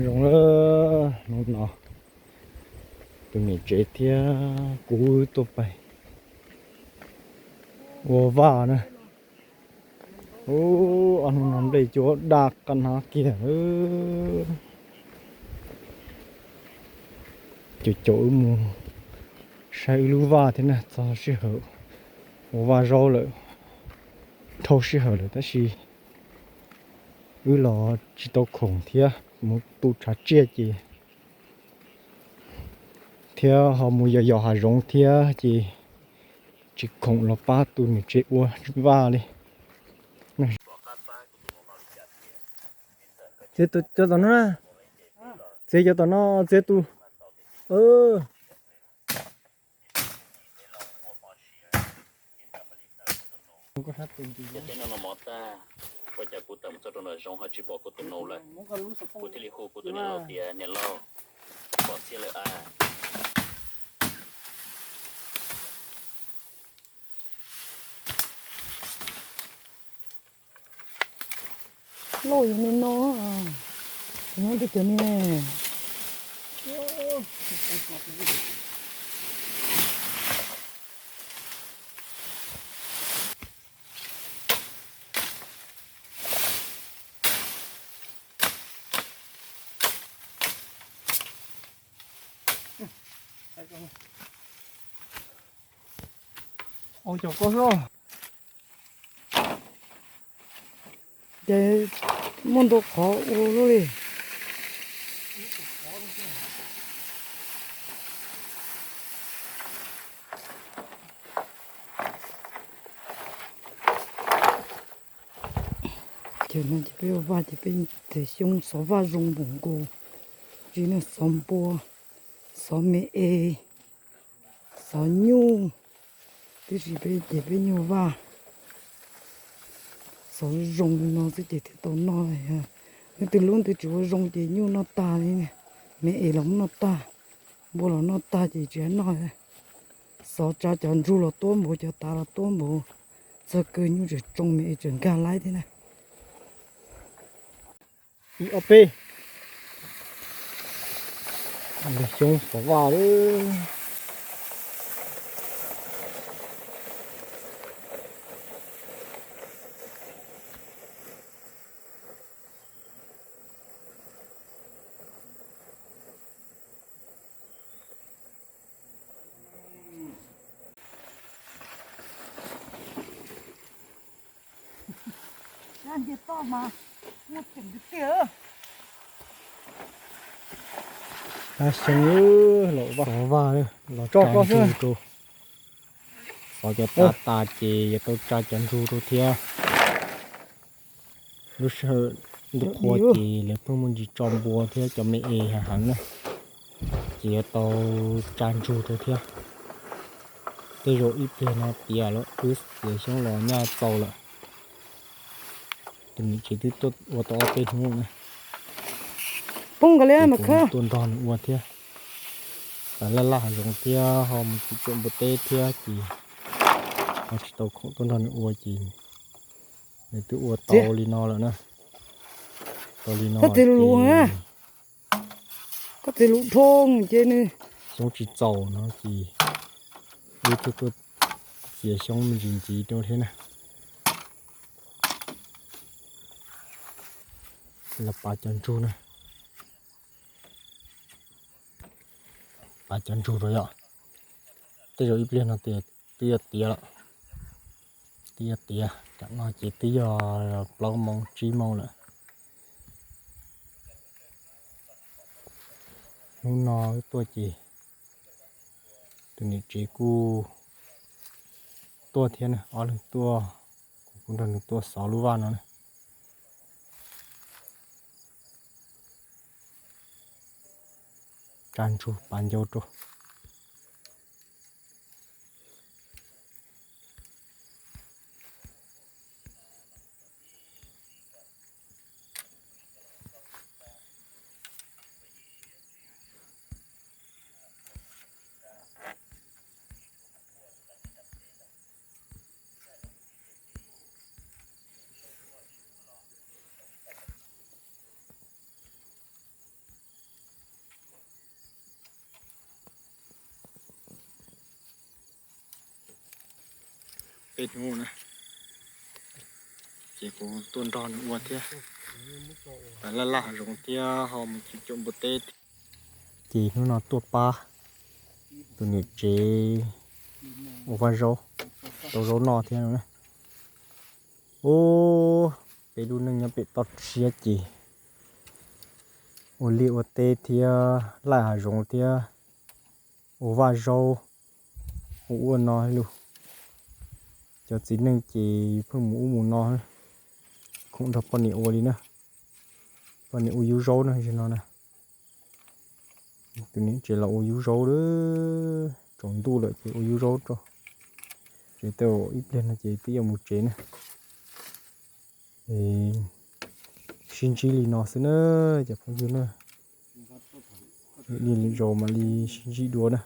Zoo na, hnub no tus niam tsev thiab kuv tuaj pais ua vaj na. Ub, ob hnub no nplej cua daj qab hnab kiag. Caum caum wb mus saib wb lub vaj thiab na, txog sij hawm ua vaj zaub lawm, dhau sij hawm lawm tab sis wb los tsis tau khoom thiab mus tu tshav tsiaj ces, thiab ho mus yos yos hav zoov thiab ces tsis khoom los pab tus niam tsev ua vaj li. Txiav cov tom no na, txiav cov tom no, txiav tus. Ua cas kuv tawm mus txog rau nram zoov ho tsis pom kuv tus naus lawm, kuv thiaj li hu kuv tus niam laus tias niam laus, pom xiab lawm a. Loj li no, nyob twg cov ni. Ua cov koj xwb. Ces muaj ntau qhov ua luaj li. Ces no ces peb ua vaj ces peb txiav xyoob xov vaj zoo npaum nkaus, tsis ne xov npua, xov me es, xov nyuj, tiam sis peb ces peb nyuj vaj, xov zoo li no xwb ces thiaj tau noj. Leej twg lub leej twg tsis ua zoo ces nyuj noj tag li, me es los muab noj tag, npua los noj tag ces tsis noj. Xov tsa cov ntsug los tuab npaum, cov tav los tuab npaum, txog kawg nyuj tseem tsoo me es tseem nkag laib thiab na. Ib ob peb, xyoob xov vaj lawm. Xyoob los vaj, los tsa ntsug rau. Xov cov tav tas ces yuav tau tsa cov ntsug rau thiab. Lub sij hawm ntuj qhua ces lawv pheej muaj ntsis tso npua thiab cov me es heev heev na, ces yuav tau tsa ntsug rau thiab. Tej zaum ib pliag no tiav lawm, wb txiav xyoob los nyaj txaus lawm. Tus niam tsev twb tuaj ua tau ob peb hnub na. Poob nkaus li mas khawb. Tuaj nrog nws ua thiab, laj laj hav zoov thiab ho mus tsuam tsuam npua teb thiab ces ho tsis tau khoom tuaj nrog nws ua ces nws twb ua tau li no lawm na. Tau li no ces koj txiav lus dhau ces nws xyoob tsis txaus no ces wb thiaj tuaj txiav xyoob me ntsis ntxiv rau thiab na. Los pav cov ntsug na, pav cov ntsug rau yom. Tej zaum ib pliag no tias twb yuav tiav lawm, twb yuav tiav, tam no ces twb yog plaub moos tsib moos lawm. Hnub no wb tuaj ces tus niam tsev kuj tuaj thiab na, ob leeg tuaj, kuv kuj nrog nws tuaj xov lub vaj no na. Tsa ntsug pav ncau rau. Ces kuv tuaj nrog nws ua thiab, laj laj hav zoov thiab ho mus caum npua teb. Ces hnub no tuaj pab tus niam tsev ua vaj zaub, tau zaub noj thiab no na. Ub, peb lub neej nyob pem toj siab ces ua liaj ua teb thiab laj hav zoov thiab ua vaj zaub, ua ua no lug. Cov txiv neej ces pheej mus ub mus no, khoom nrog poj niam ua li na. Poj niam ua yub zaub na, zaum no na. Tus niam tsev los ua yub zaub, tsaus ntuj lawm ces ua yub zaub rau. Ces tau ib pliag no ces twb yuav mus tsev na. Sib ntsib li no xwb na cov phooj ywg na. Li zaus mam li sib ntsib dua na.